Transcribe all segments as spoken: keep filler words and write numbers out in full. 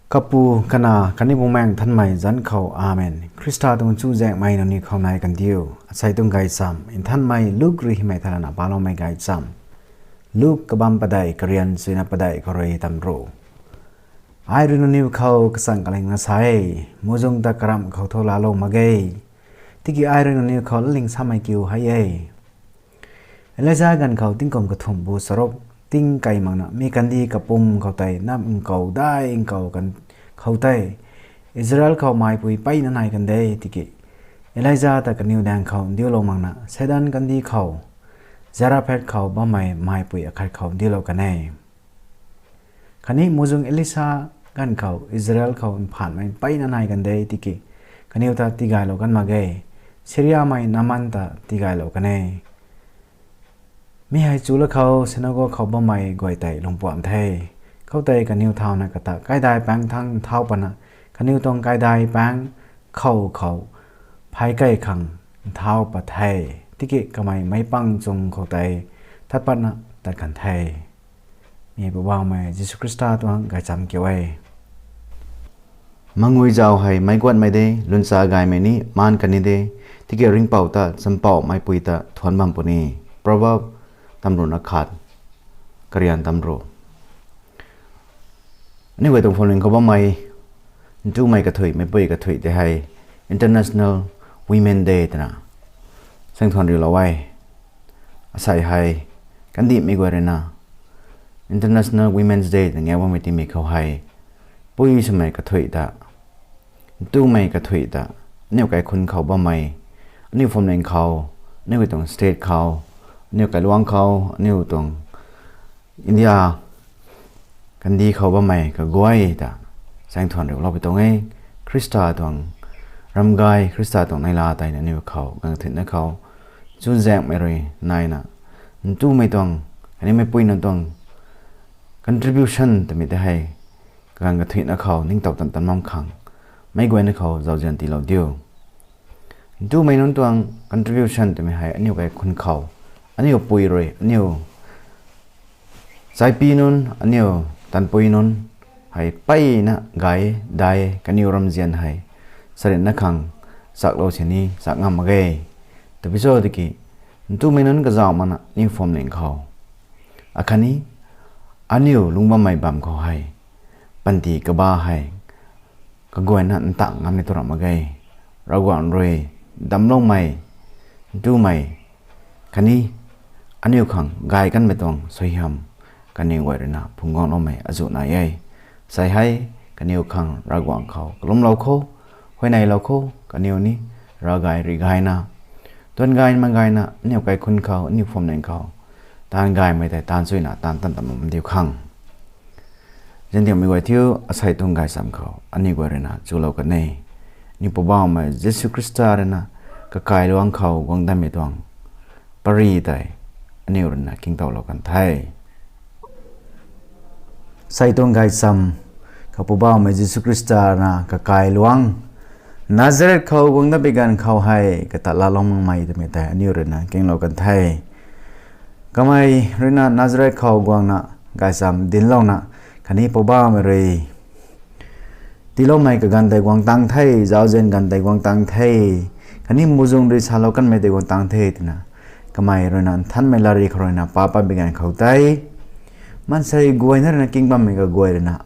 Kapu, Kanac khatni Bumaengh Nthanmei zanc khou, Amen. Khrista tuang chuzaenghmei nangniw khou nai kandiu. Asei tuang gaychamv, Nthanmei Luk rui hymei tharana paloumei gaychamv. Luk kabamv padeih, karian suina padeih khou rui tamru. Ai rui nangniw khou kachang kalingna sa e, muhzwng ta karamh khou thu laalou mak ge, tiki ai rui nangniw khou latling samei kiu hei e. Elija ganv khou tingkum kathumh bu charuk, ting kei makna mi kandih kapwm khou tei nap nkou dai nkou kan khou tei, Israel khou meipui mpeyna nai kan de, tiki Elija ta kaniw daeng khou ndiulou makna Sidon kandih khou, Zarephath khou bammei meipui akhat khou ndiulou kan e. Khatni muhzwng Elisa ganv khou Israel khou mphanhmei mpeyna nai kan de, tiki kaniw ta tigaylou kan mak ge, Siriamei Naaman ta tigaylou kan e. Mi hei chulou khou sinagog khou bammei guay tei lungpuamh the. Khoutei kaniw thauna kata kaidai paengc thangc nthau patna, kaniw tuang kaidai paengc khou khou phay key khang nthau pat the. Tiki kamei meic pang chung khou tei tat patna tat kan the. Mi Poubauhmei Jisu Khrista tuang gaychamv kiu e. Mangui zauc hei meic guatmei de, lungcha gaymei ni maan kan ni de, tiki ringhpouc ta champouhmeipui ta thuanc bam puni. Proverb tamruhna khat, karian tamruh. Aniu guay tuang phwamling khou bammei ntumei kathuic, meicpui kathuic tei hei International Women Day twna saengthuan riulou e. Asei hei kandihmei guay ruina International Women's Day twna ngau bammei tingmik khou hei pui swmei kathuic ta, ntumei kathuic ta, aniu kaikhunc khou bammei, aniu phwamling khou, aniu guay tuang state khou, aniu kailuangc khou, aniu tuang India kandih khou bammei kaguay ta saengthuan riulou pui tuang e. Khrista tuang ramgay, Khrista tuang neihla tei aniu khou ganv kathuicna khou chuzaenghmei rui naina, ntumei tuang, khatni meicpui nunc tuang contribution twmei tei hei kaganv kathuicna khou ningtow tan tan bam khang meic guayna khou zauzian tiilou diu. Ntumei nunc tuang contribution twmei hei aniu kaikhunc khou, aniu pui rui, aniu chaipi nunc, aniu tanpui nunc hei mpeyna gay dai kaniw ramzian hei charynna khang chaklou sini chak ngam mak ge. Tabui cho tiki ntumei nunc kazauh makna aniu phwamling khou, akhatni aniu lungc bammei bam khou hei panty kaba hei kaguayna ntang ngam ni tu ram mak ge. Ravguangc rui damcloumei, ntumei, khatni aniu khang gay kanmei tuang suaihiam kaniw guay ruina phungc guangloumei azuh nai e. Sei hei kaniw khang Ravguangc khou kalumlou khou, huayneylou khou, kaniw ni ravgay ri gayna, tuan gay mak gayna aniu kaikhunc khou, aniu phwamling khou taanv gaymei tei taanv chuyna taanv tan tan bam diu khang zandiangmei guay thiu, asei tuang gaychamv khou aniu guay ruina chulou kan e. Aniu Poubauhmei Jisu Khrista ruina kakailuangc khou guang datmei tuang pary tei aniu ruina kingtowlou kan the. Asei tuang gaychamv khou Poubauhmei Jisu Khrista ruina kakailuangc Nazareth khou guang datpui ganv khou hei kata laalou makmei twmei tei aniu ruina kinglou kan the. Kamei ruina Nazareth khou guangna gaychamv dinclouna, khatni Poubauhmei rui tiiloumei kaganv tei guang tang the, zauzian ganv tei guang tang the, khatni muhzwng rui salou kanmei tei guang tang the twna kamei ruina Nthanmei Lari khou ruina pa patpui ganv khou tei maansei guayna ruina king bammei kaguay ruina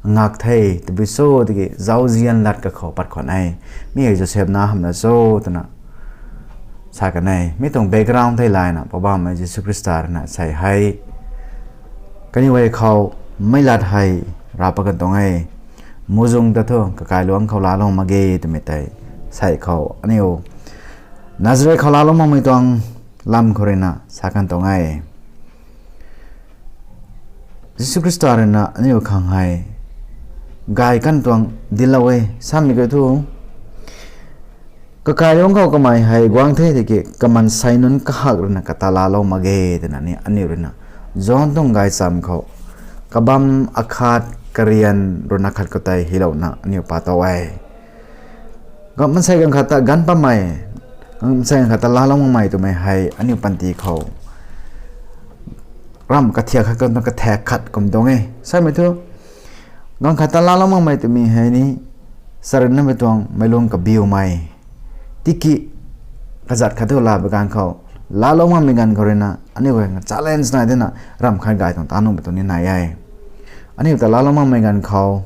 ngak the. Tabui cho tiki zauzian lat kakhou pat khwan e. Mi hei Joseph na hamhna cho twna sa kan e. Mi tuang background thei layna Poubauhmei Jisu Khrista ruina sei hei kaniw guay khou meic lat hei rap pat kan tuang e. Muhzwng ta thu kakailuangc khou laalou mak ge twmei tei sei khou aniu Nazareth khou laalou makmei tuang lam khou ruina sa kan tuang e. Jisu Khrista ruina aniu khang hei gay kan tuang dinclou e. Samei kiu thu, kakailuangc khou kamei hei guang the tiki kamansei nunc kahak ruina kata laalou mak ge twna ni aniu ruina John tuang gaychamv khou kabamv akhat karian ruhna khat khou tei hylouna aniu pa tow e. Maansei ganv khat ta ganv patmei, maansei ganv khat ta laalou makmei twmei hei aniu panty khou ramh kathiak khat kumna kathaek khat kum tuang e. Samei thu, Ganv khat ta laalou makmei twmei hei ni, charynmei tuang meic lung kabiumei. Tiki kazat khat thu laa bi ganv khou, laalou makmei ganv khou ruina aniu guay challenge nai dina ramh khat gay tuang ta nuhmei tuang ni nai e. Aniu ta laalou makmei ganv khou,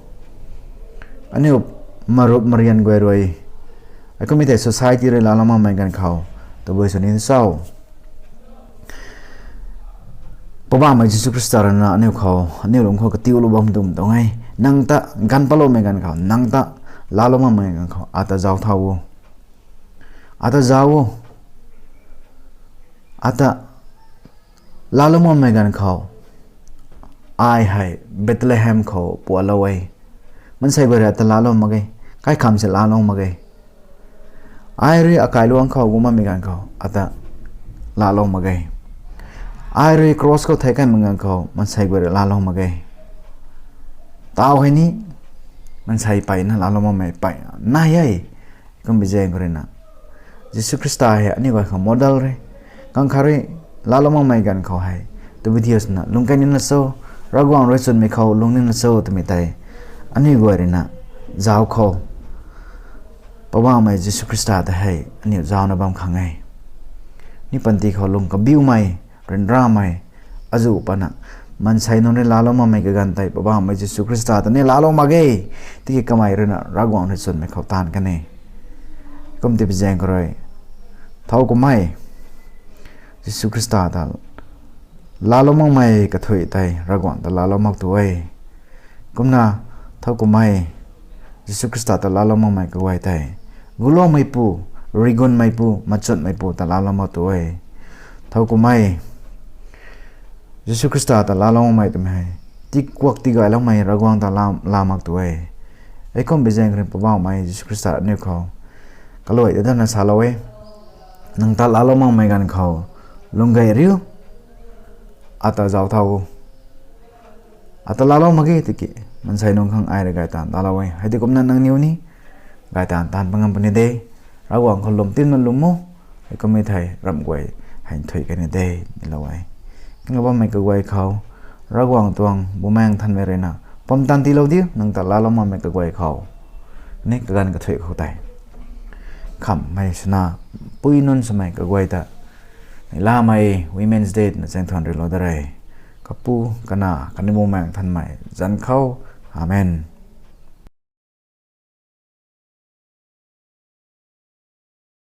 aniu marup marian guay rui, heikummei tei society rui laalou makmei ganv khou, tabui sw ni cho? Poubauhmei Jisu Khrista ruina aniu khou, aniu lung khou katiulou bam tum tuang e. Nang ta ganv patloumei ganv khou, nang ta laalou makmei ganv khou, ata zauc thau o. Ata zauc o. Ata laalou makmei ganv khou, ai hei Bethlehem khou pualou e. Maansei guay rui ata laalou mak ge. Kaikham si laalou mak ge. Ai rui akai luang khou gummei ganv khou ata laalou mak ge. Ai rui cross khou thei kanmei ganv khou maansei guay rui laalou mak ge. Tau hei ni, maansei peyna laalou makmei pey nai e. Kum bi zaeng khou ruina, Jisu Khrista hei aniu guay khou model re. Ganv khat rui laalou makmei ganv khou hei, tabui thiu swna lungc key nina cho, Ravguangc rui chwnmei khou lung nina cho twmei tei, aniu guay ruina zauc khou, Poubauhmei Jisu Khrista ta hei aniu zaucna bam khang e. Ni panty khou lung kabiumei, ryanramei, azuh pana, maansei nunc rui laalou makmei kaganv tei Poubauhmei Jisu Khrista ta ni laalou mak ge. Tiki kamei ruina Ravguangc rui chwnmei khou taanv kan e. Kum ti bi zaeng khou rui, thow kummei, Jisu Khrista ta laalou makmei kathuic tei Ravguangc ta laalou mak tu e. Kumna, thow kummei, Jisu Khrista ta laalou makmei kaguay tei guloumeipu, rigunmeipu, machunmeipu ta laalou mak tu e. Thow kummei, Jisu Khrista ta laalou makmei twmei hei, tikuak tigayloumei Ravguangc ta laa, laa mak tu e. Heikum bi zaeng khou rui Poubauhmei Jisu Khrista aniu khou kaluai ta dana salou e. Nang ta laalou makmei ganv khou, lung gay riu, ata zauc thau o. Ata laalou mak ge tiki, maansei nunc khang ai rui gay taanv talou e. Hei ti kumna nangniw ni gay taanv taanv pangam puni de. Ravguangc khou lwm tinna lwm o. Heikummei thei ramh guay hei nthuih kani de, nilou e. Kaniw bammei kaguay khou, Ravguangc tuang Bumaengh Nthanmei ruina pam taanv tiilou diu, nang ta laalou makmei kaguay khou, ni kaganv kathuic khou tei. Khamhmei swna, pui nunc swmei kaguay ta, neihlamei Women's Day na chaeng thuan rilou da re. Kapu, Kanac, khatni Bumaengh Nthanmei zanc khou. Amen.